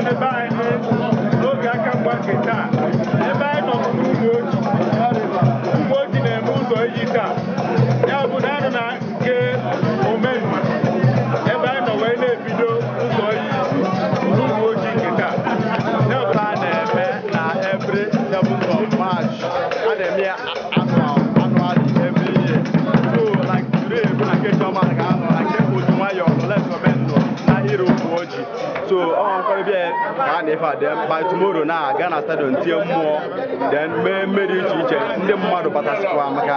Ndị be anyị n'oge aka mgba nke taa, ebe anyị nọ bụ n'Ụmụoji. Ụmụoji na-eme ụzọ iyi taa. Ya bụ na anụ na nke omenma ebe anyị nọ wee na-ebido ụzọ iyi n'Ụmụoji nke taa. Ya bụ a na-eme na every 7th of March. A na-eme ya annually every year. So like today bụ na nke Chioma ga-anọ na nke Oji Nwayọọ nọ Les Omenno na Hero Ụmụoji. So ọ nkwadebe ka a na-efe a, then by tomorrow na aga na stadium tie mmụọ, then mee mmeri iche iche ndị mmadụ batasịkwa maka.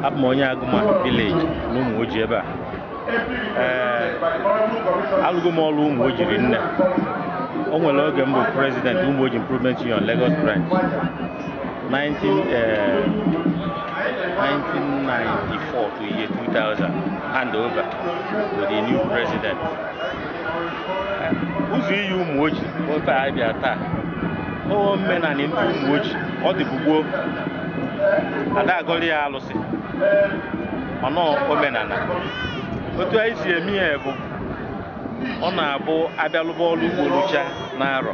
Abụ m onye Agụma village na Ụmụoji ebe a. Ee, alụgo m ọrụ Ụmụoji rinne. O nwere oge m bụ president Ụmụoji Improvement Union Lagos branch 1994 to year 2000, hand over to the new president. Ụzọ iyi Ụmụoji ofe a bịa taa, omenala ndị Ụmụoji ọ dịbụ gboo, ada agọrọ ya alụsị, mana omenala otu anyị si eme ya bụ ọ na-abụ abịalụba ọrụ ugbo rụcha n'arọ,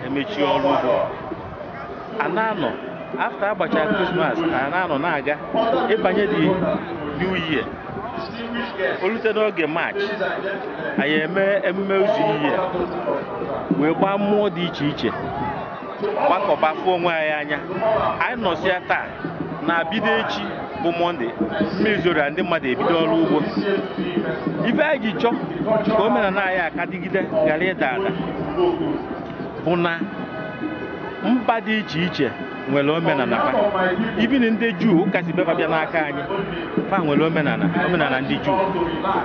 emechie ọrụ ugbo, a na-anọ after agbacha Christmas, a na-anọ na-aga ịbanye dị New Year. Olute n'oge March, anyị eme emume ụzọ iyi a wee gbaa mmụọ dị iche iche, gbakọba fụ onwe anyị anya. Anyị nọsịa taa na bido echi bụ Mọnde, mmiri zoro, ndị mmadụ ebido ọrụ ugbo. Ife anyị ji chọọ ka omenala anyị aka dịgide ghara ịda ada bụ na mba dị iche iche nwere omenala fa. Even ndị Juu ụka si befa bịa n'aka anyị, fa nwere omenala, omenala ndị Juu.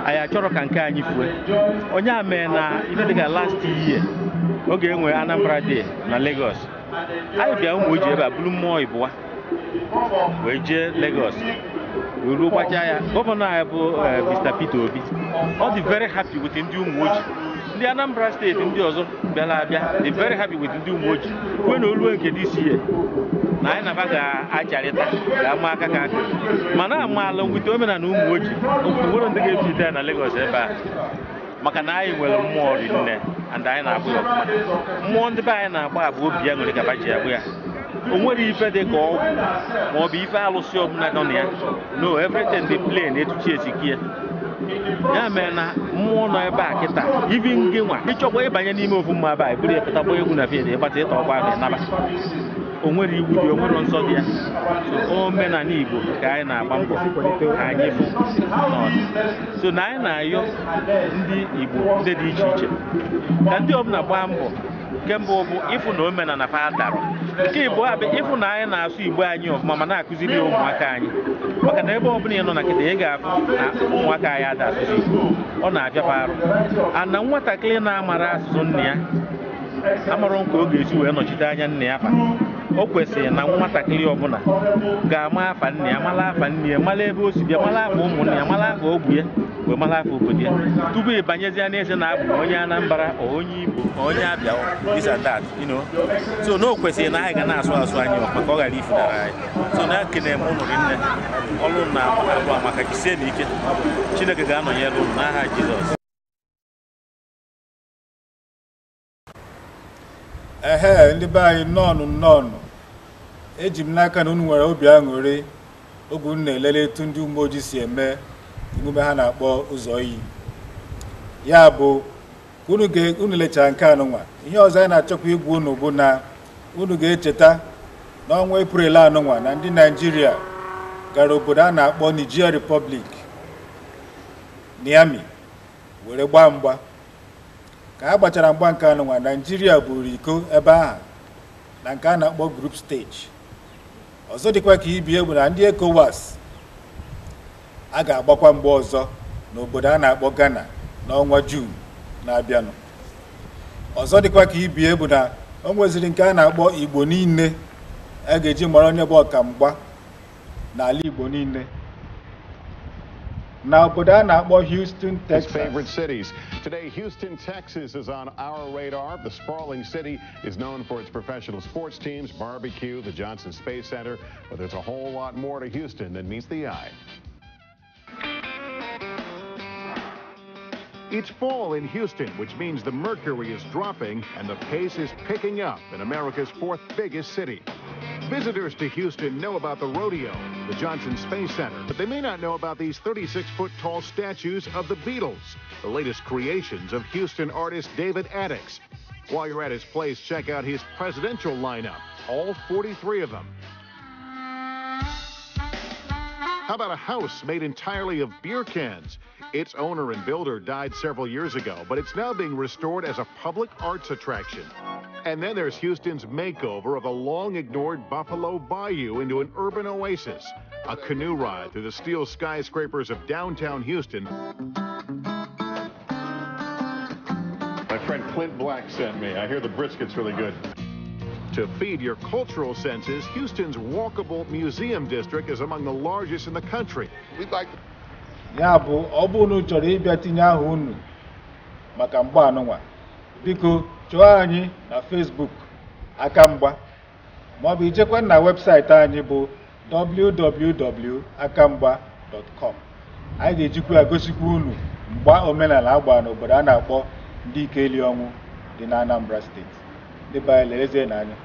Anyị achọrọ ka nke anyị fue. Onye a mee na ife dịka last year, oge enwe Anambra Day na Lagos, anyị bịa Ụmụoji ebe a buru mmụọ ịbụa wee jee Lagos wee ruo gbachaa ya. Gọvanọ anyị bụ Mr. Peter Obi, ọ dị very happy with ndị Ụmụoji. Ndị Anambra steeti ndị ọzọ bịara abịa dị very happy with ndị Ụmụoji, kwue na olue nke this year na anyị naba ga-acharịta ga-ama aka ka aka, mana amaala nwite omenala Ụmụoji nwere ndị ga-ebite ya na Lagos ebe a, maka na anyị nwere mmụọ rinne and anyị na-abụ ya ọfụma. Mmụọ ndị be anyị na-agba abụ obi ya nwere kaba ji agbụ ya. O nwere ife dị ka ọgwụ ma ọ bụ ife alụsị ọbụla nọ na ya. No, everything dị plain etuchi esikie. Ya mere na mmụọ nọ ebe a kịta, even gị nwa ịchọkwa ịbanye n'ime ofu mma ebe a, eburu ya pụta gbaa egwu na field, ịgbata ịta ọkwa ahụ ịnaba. O nwere iwu dị, o nwere nsọ dị ya. So omenala Igbo ka anyị na-agba mbọ ka anyị fụ n'ọdị. So na anyị na-ayọ ndị Igbo ndị dị iche iche ka ndị ọbụla gbaa mbọ. Nke mbụ bụ ịfụ na omenala fa dara. Nke ịbụọ bụ ịfụ na anyị na-asụ Igbo anyị ọfụma ma na-akụziri ya ụmụaka anyị, maka na ebe ọbụla ị nọ na kịta ị ga-afụ na ụmụaka anyị ada asụsụ Igbo, ọ na-abịakwa arụ. Ana nwatakịrị na-amara asụsụ nna ya amarọ nke ọ ga-esi wee nọchite anya nna ya fa. O kwesịrị na nwatakịrị ọbụla ga-ama afa nna ya, mara afa nne ya, mara ebe o si bịa, mara afa ụmụnne ya, mara afa ogbu ya, wee mara afa obodo ya, tupu ị banyezie n'eze na-abụ onye Anambra, onye Igbo, onye Abịa, this and that, you know. So na o kwesịrị na anyị ga na-asụ asụ anyị ọfụma ka ọ ghara ifunara anyị. So na ekene m ụnụ rinne, ọrụ na alụ amaka, jisie n'ike, Chineke ga-anọnyere ụnụ n'aha Jizọs. Ehe, ndị be anyị, nnọọnụ nnọọnụ. Eji m n'aka na unu nwere obi aṅụrị oge unu na-elele etu ndị Ụmụoji si eme emume ha na-akpọ ụzọ iyi. Ya bụ unu lechaa nke anụnwa. Ihe ọzọ anyị na-achọkwa igwu unu bụ na unu ga-echeta n'ọnwa Eprel anụnwa na ndị Naijiria gara obodo a na-akpọ Niger Republic, Niamey, were gbaa mgba. Ka ha gbachara mgba nke anụnwa, Naijiria buru iko ebe ahụ na nke a na-akpọ group stage. Ọzọ dịkwa ka ibie bụ na ndị ECOWAS a ga-agbakwa mgba ọzọ n'obodo a na-akpọ Ghana n'ọnwa Juun na-abịanụ. Ọzọ dịkwa ka ibie bụ na o nweziri nke a na-akpọ Igbo niile a ga-eji mara onye bụ ọkamgba n'ala Igbo niile na obodo a na-akpọ Houston, Texas. Favorite cities. Today, Houston, Texas is on our radar. The sprawling city is known for its professional sports teams, barbecue, the Johnson Space Center, but there's a whole lot more to Houston than meets the eye. It's fall in Houston, which means the mercury is dropping and the pace is picking up in America's fourth biggest city. Visitors to Houston know about the rodeo, the Johnson Space Center, but they may not know about these 36-foot tall statues of the Beatles, the latest creations of Houston artist David Adickes. While you're at his place, check out his presidential lineup, all 43 of them. How about a house made entirely of beer cans? Its owner and builder died several years ago, but it's now being restored as a public arts attraction. And then there's Houston's makeover of the long-ignored Buffalo Bayou into an urban oasis, a canoe ride through the steel skyscrapers of downtown Houston. My friend Clint Black sent me. I hear the brisket's really good. To feed your cultural senses, Houston's walkable museum district is among the largest in the country. We'd like Ya bụ, ọ bụrụ na unu chọrọ ịbịa tinye aha unu maka mgba anụnwa, biko chọọ anyị na Facebook Aka Mgba, maọbụ ijekwa na webụsaịtị anyị bụ www.akamgba.com. Anyị ga-ejikwa ya gosikwa unu mgba omenala agba n'obodo a na-akpọ ndị Ikeli Ọnwụ dị na Anambra Steeti. Ndị be anyị, lerezie n'anya.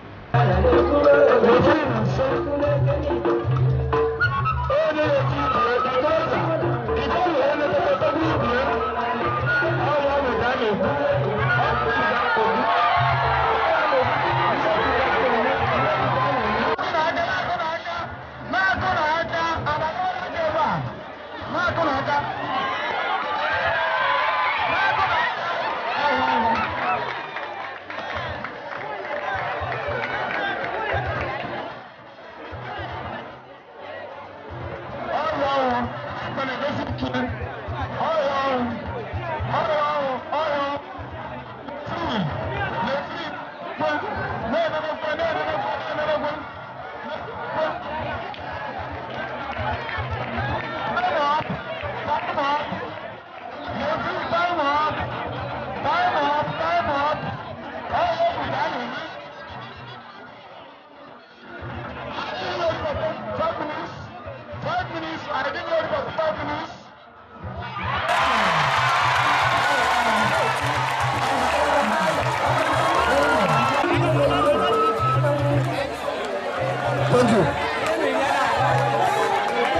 Thank you.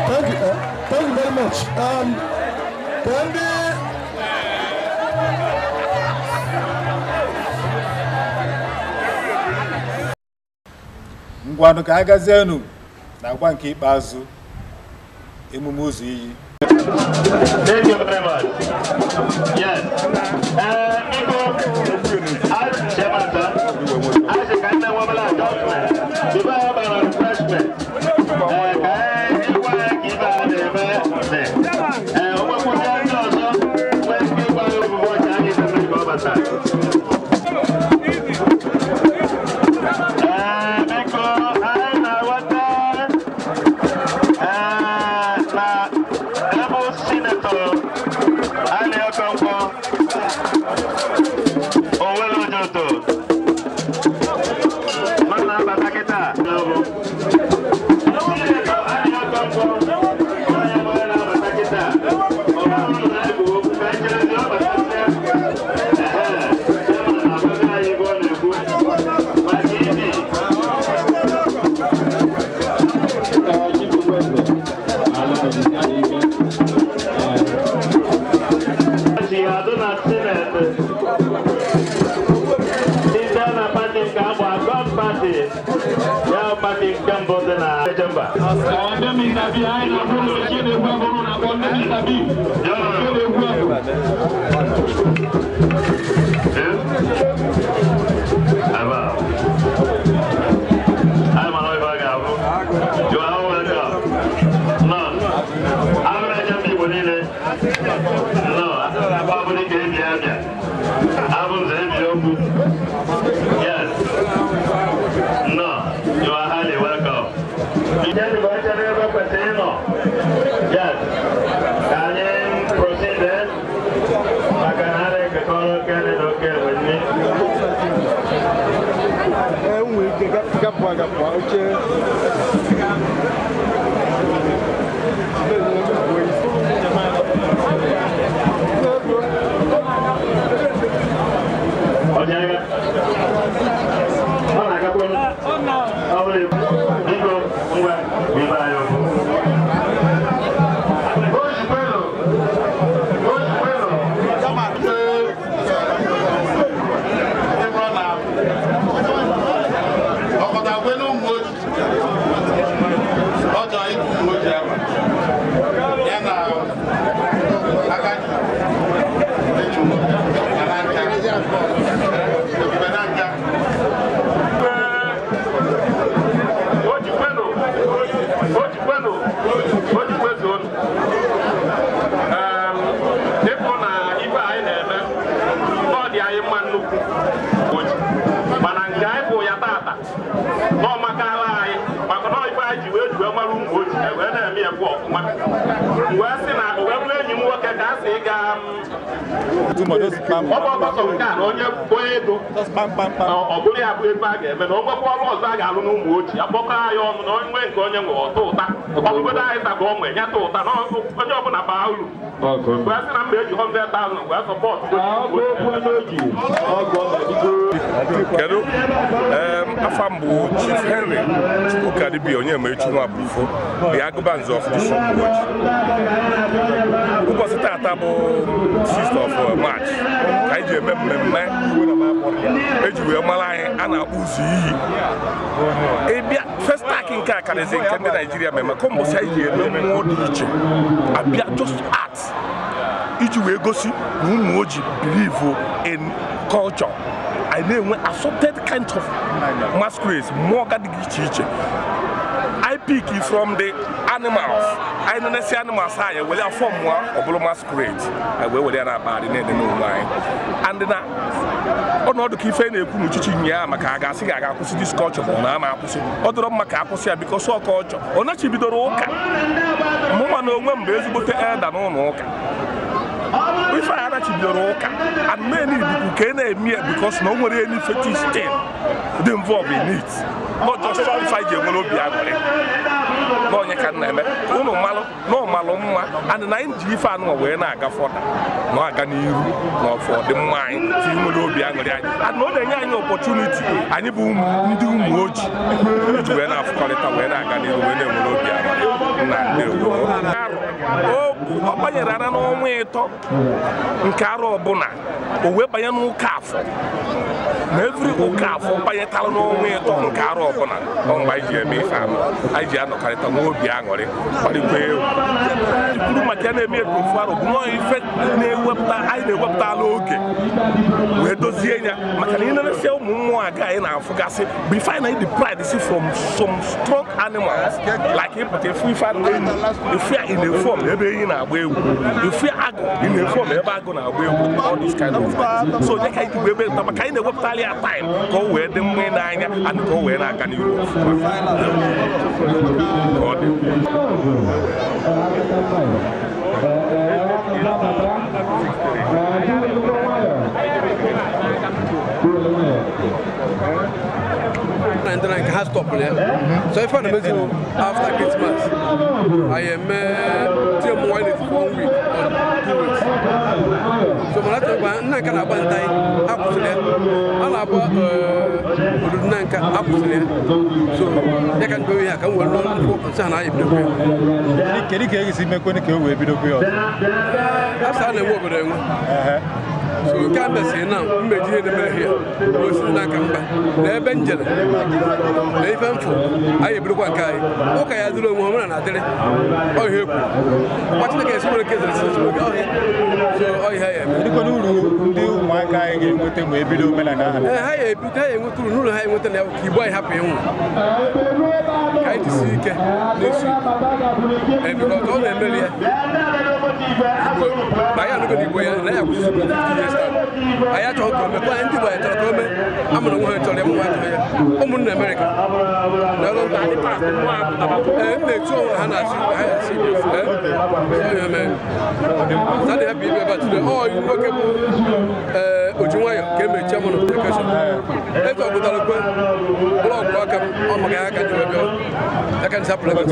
Thank you. Thank you very much. Can the Ngwanụ, ka a gazienụ na agwa nke ikpeazụ, emume ụzọ iyi. Thank you very much. Yes. Biko, Chairman, sir, I say ka nne nwebela adjustment. Before I have a refreshment. Ka anyị gwa ya ka ibe a na-eme dị. O nwekwụzi ndị ọzọ nwee ike ịgwa ya obubo ọcha anyị ga-eme ka ọ bata. Biko, anyị na-aghọta na ebe Senator Ali Okonkwo Owele Ojoto nọ na-abata kịta n'ọbụ. Senator Ali Okonkwo onye bụ onye na-abata kịta. Ọ bụrụ na anyị bụ okwu ka anyị cherezie ọ batasịa. Ehe, chairman na-agwazi anyị ebe ọ na-ekwu. Maka ibi si adụ na Senate site na pati nke agba God Party, ya bụ pati nke mbụ dị na Ejemba. Ndị Mr. B, anyị na-abụ na ochie na-egwu abụrụ na-akpọ ndị Mr. B. Ochie na-egwu abụ. Aba. Anyị mara ife ọ ga-abụ. You are all welcome. Nọ. Abụrụ eje mba Igbo niile. Nọ. Ọ bụrụ ka ebi abịa. Abụ nze ebi okwu. Yes. Nọ. You are highly welcome. Ije dị ka oche n'ebe kwesịrị ịnọ. Yes. Ka anyị proceed eh? Maka na a na-ekekọrọ oke nri na oke enwe nri. Enwere ike gapụ agapụ oche. Onye agha? Ọ na-agakwa ọ bụrụ biko, ngwa ibe anyị okwu. Ojikwelo. Ojikwelo. Ọkọta kwenu ụmụ oji. Ụmụoji wee na-eme ya bụ ọfụma wee sị na wee bụrụ enyi m nwoke ka a sị ịga ọ bụ ọgbakọ nke a na onye ego ọ bụrụ ya bụ ebe a ga-eme na onwekwa ọrụ ọzọ a ga-alụ n'Ụmụoji akpọkọ anyị ọnụ na onye nke onye nwe ọtọ ụta ọbụgodo anyị ta ka o nwee nyata ụta na onye ọbụla baa uru wee sị na mba eji 100,000 wee support. Kedu afa m bụ Chief Henry Chukwukadibia Onyemaechi Nwabufo, the Agụbanze of Ụmụoji. Ụbọchị tata bụ 6th of March ka anyị ji eme mmemme eji wee mara anyị a na-akpọ ụzọ iyi. Ịbịa Festac nke a karịzị nke ndị Naijiria mere maka mbọsị anyị ji eme mmụọ dị iche abịa just art iji wee gosi na Ụmụoji believe in culture. Anyị na-enwe assorted kinds of masquerades, mmụọ ga dị iche iche. I pick it from the animals. I don't see animals higher. Well, I form one or blue masquerade. I will wear that body in the new line. And then ọnọdụ ka ife na-ekwu n'uchichi nya maka a ga-asị ga akwụsị this culture bụ na ama akwụsị ọ dọrọ mma ka akwụsị ya because ọ culture ọ nachibidoro ụka mụnwa na onwe m bụ ezigbote elder n'ụlọ ụka ife a anachibidoro ụka and many dịkwu ka ị na-eme ya because na o nwere any fetish thing dị involved in it, not just ife anyị ji enwere obi aṅụrị na onye ka m na-eme ụnụ malụ na ọmalụ mma and na anyị ji ife anụnwa wee na-aga fọda na aga n'iru na ọfọ ọdịmma anyị ti nwere obi aṅụrị anyị and na ọ na-enye anyị opportunity anyị bụ ndị Ụmụoji iji wee na-afụkọrịta wee na-aga n'iru wee na-enwere obi aṅụrị na ndewo. Ọ banyere ara n'ọnwa 3 nke arọ ọbụla o wee banye n'ụka afọ na every ụka afọ banyetara n'ọnwa 3 nke arọ ọbụla ọ mgbe anyị ji eme ife anụ anyị ji anọkarịta nwa obi aṅụrị kparịkwa egwu kwuru maka ya na-eme ka ofu arọ bụ nọọ ife na-ewepụta anyị na-ewepụtala oge wee dozie ya maka na ịneresia ụmụ mmụọ aga anyị na-afụgasị bụ ife anyị na the pride si from some strong animals like ịpụta efu ife anụ enyi efu ya in a form ebe enyi na-agba egwu efu agụ in a form ebe agụ na-agba egwu all this kind of things. So onye ka anyị ji ebe maka anyị na-ewepụtala ya time ka o wee dị mma n'anya and ka o wee na-aga n'ihu ọfụma. Ka ọ dị. And has stopped there. So if I'm after Christmas, I am more than 1 week or 2 weeks. So when I talk about so they can go here, can we learn for I so you can't say now, here. Okay, I do woman and I did it. Oh, here. What the case? So I have my guy with them. We do men and I keep happy. I see this and because all the million. I had to come I'm going to tell you I'm in America. Oh, you came a chairman of the I can supplement.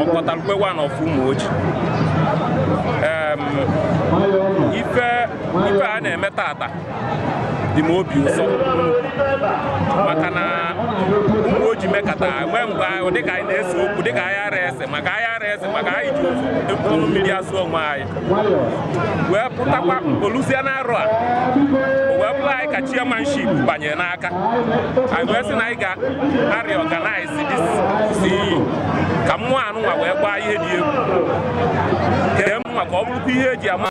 Ọkọtalukwe one of Ụmụoji. Ife a na-eme tata dị m obi ụsọ maka na Ụmụoji mekata nwee mgbe ahụ dịka anyị na-ese okwu dịka anyị ara ese maka anyị ara ese maka anyị ji ofu mmiri asụ onwe anyị wee pụtakwa oluzie na arọ a o wee bụrụ anyị ka chairmanship banyere n'aka anyị wee sị na anyị ga-reorganize this CE ka mmụọ anụnwa wee gbaa ihe dị egwu kee mma ka ọ bụrụkwa ihe eji ama.